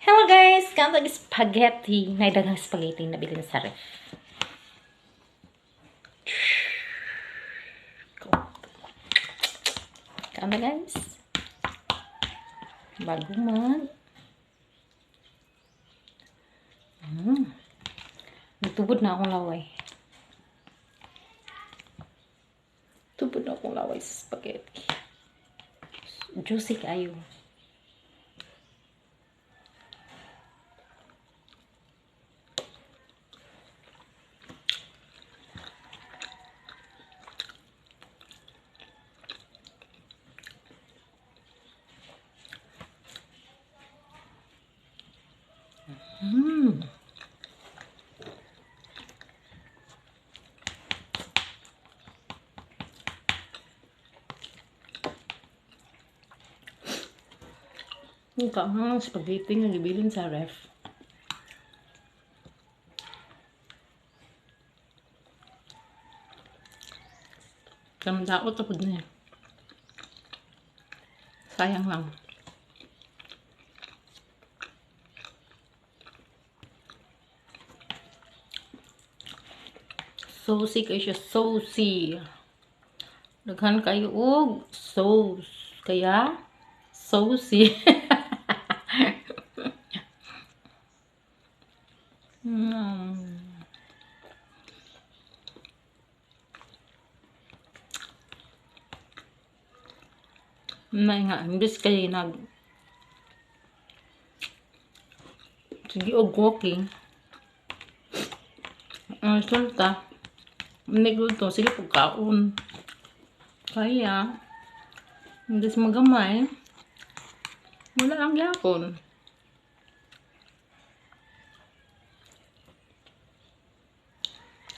Hello guys! Kaon tag spaghetti. Nay daghang spaghetti nabilin sa ref. Kaon na, guys. Bago mag. Nagtubod na akong laway. Tubod na akong laway sa spaghetti. Juicy kayo. Yung kaang spaghetti nga gibilin sa ref. Kamdaot tapod niya. Sayang lang. Saucy kayo siya, saucy. Daghan kayo og sauce. Kaya, saucy. May nga, imbis kayo nag sige og walking. Ang resulta, hindi ko to, sige pagkaon. Kaya, imbis magamay, wala ang gyapon.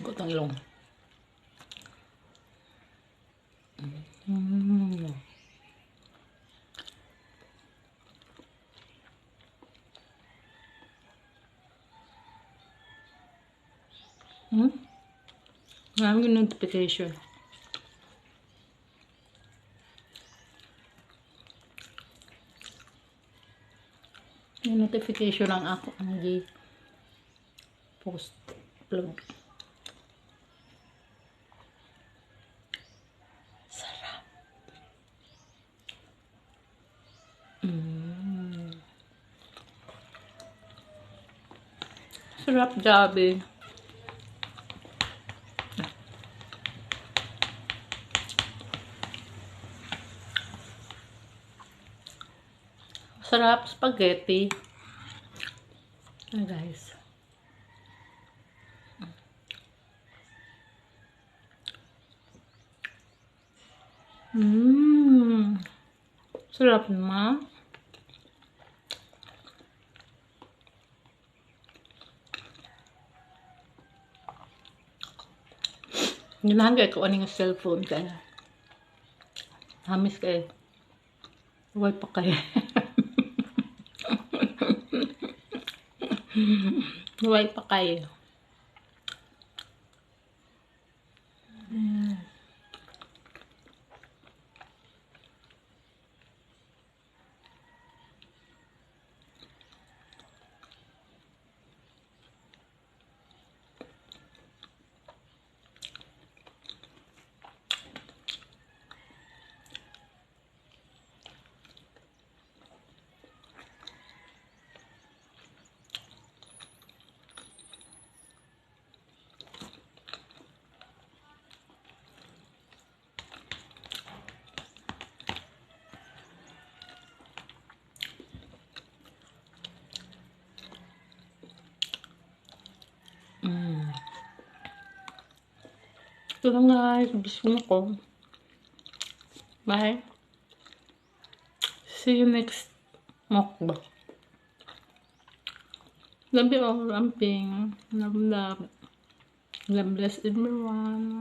Gutang ilong. Maraming notification. Yung notification ang ako ang gi post upload. Sarap. Sarap, gabi. Sarap spaghetti. Hi guys. Sarap naman. Ganahan kayo ko aning cellphone kaya. Hamis kayo. Huwag pa kayo. Huwag pa kayo. Ito lang guys, gusto na ko. Bye. See you next mukbang. Love you all, ramping. Love, love. God bless everyone.